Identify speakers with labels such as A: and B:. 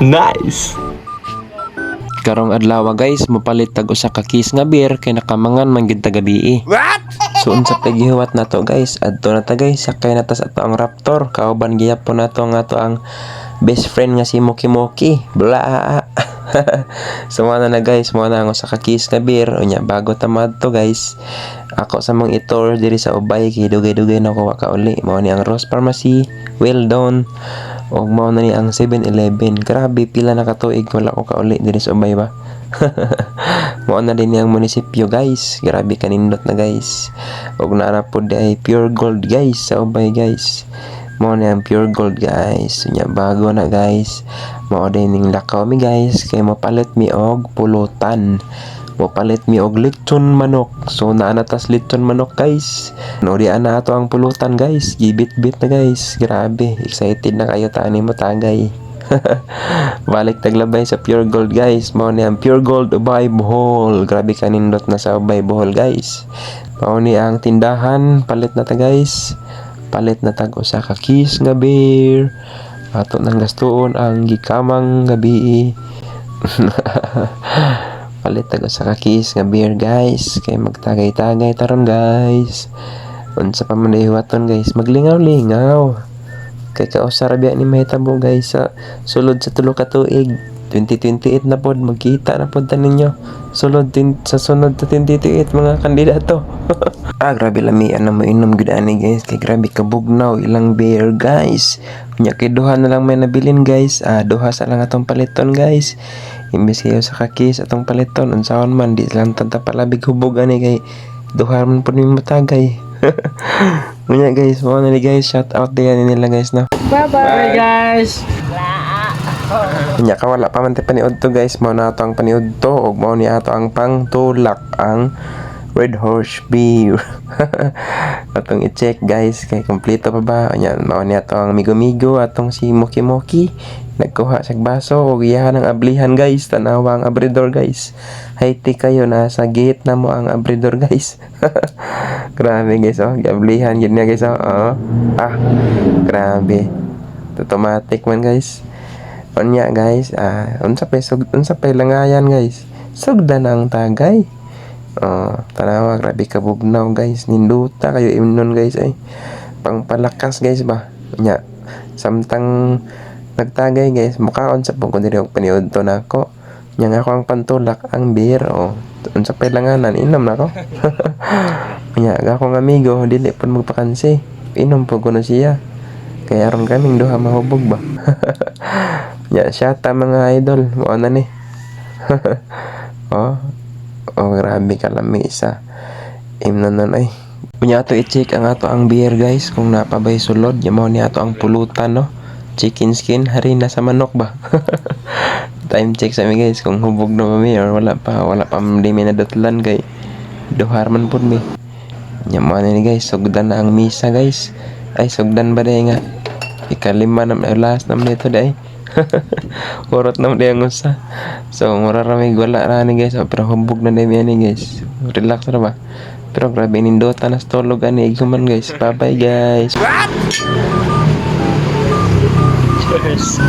A: Nice.
B: Karong adlaw, guys, mopalit tag usa ka case nga beer kay nakamangan man gyud ta gabii.
A: What?
B: So unsa pay gihuwat nato, guys? Adto na ta, guys, sakay na ta sa ato ang Raptor. Kauban gihapon nato ang ato ang best friend nga si Moki Moki. Bla. So mao na, guys, mao na ang usa ka case nga beer. Unya bago ta madto, guys, ako sa mong i-tour diri sa Ubay kay dugay-dugay na ko wa kauli. Mao ni ang Rose Pharmacy, well done. Og mao na ni ang 7-Eleven. Grabe, pila na ka tuig wala ko kauli diri sa Ubay ba. Mao na din ang munisipyo, guys. Grabe kanindot na, guys. Og naa na pod ay Pure Gold, guys, sa Ubay, guys. Mao na ang Pure Gold, guys. Unya bago na, guys. Mao din ning lakaw mi, guys, kay mopalit mi og pulutan. Mopalit mi og litson manok. So naa na tas litson manok, guys. No di ana ato ang pulutan, guys. Gibit-bit na, guys. Grabe, excited na kayo ta ani mo tagay. Balik taglabay sa Pure Gold, guys. Mao ni ang Pure Gold Ubay Bohol. Grabe kanindot na sa Ubay Bohol, guys. Mao ni ang tindahan, palit na ta, guys. Palit na tag usa ka case nga beer. Ato nang gastuon ang gikamang gabi. Palit tag usa ka case nga beer, guys, kay magtagay-tagay taron, guys. Unsa pa man hiwaton, guys, maglingaw-lingaw. Kay kausa ra biya ni mahitabo, guys, sa sulod sa 3 ka tuig. 2028 na pod, magkita na pod ta ninyo. Sulod tin, sa sunod sa 2028, mga kandidato. Ah, grabe lami na mo inom gud ani, guys, kay grabe kabugnaw ilang beer, guys. Unya kay duha na lang may nabilin, guys. Ah, duha sa lang atong paliton, guys. Imbes kayo sa ka-case atong paliton, unsaon man di lang ta palabig hubog ani kay duha man pud mi matagay. Unya guys, mao na ni, guys, shout out diyan nila, guys, no.
C: Bye-bye.
D: Bye, guys.
B: Unya ka wala pa man tay paniud to, guys, mao na ato ang paniud to ug mao ni ato ang pangtulak, ang Red Horse beer. Atong i-check, guys, kay kompleto pa ba. Unya mao ni ato ang migo-migo, atong si Moki Moki nagkuha sa baso ug iyahan ang ablihan, guys. Tanawa ang abridor, guys. Hayti kayo, nasa gate na mo ang abridor, guys. Grabe, guys, oh, giablihan gyud niya, guys, oh. Oh. Ah, grabe. Automatic man, guys. Unya, guys, ah, unsa pay sug unsa pay langayan, guys? Sugdan ang tagay. Oh, tanawa, grabe ka bugnaw, guys. Ninduta kayo imnon, guys, ay. Pangpalakas, guys, ba. Unya, samtang nagtagay, guys, mukaon sa pud ko diri og paniudto nako. Nya nga ako ang pantulak ang beer, oh. Unsa pay langanan, inom na ko. Unya, ang akong amigo dili pud magpakansi. Inom pud kuno siya. Kaya aron kaming duha mahubog ba. Ya, shata mga idol, mao na ni. Oh. Oh, grabe kalami sa imnon nun ay. Unya ato i-check ang ato ang beer, guys, kung napabay sulod. Ya mao ni ato ang pulutan, no. Chicken skin, harina sa manok ba. Time check sa mi, guys, kung hubog na ba mi or wala pa, wala pa di mi nadutlan kay duhar man pud mi. Nya mao na ni, guys, sugdan na ang misa, guys. Ay, sugdan ba day nga? Ikalima na last na nito day. Urot na day ang usa. So mura ra may wala ra ni, guys, oh, pero hubog na day mi ani, guys. Relax ra ba. Pero grabe nindota na sa tulog ani iguman, guys. Bye bye, guys.
D: Cheers.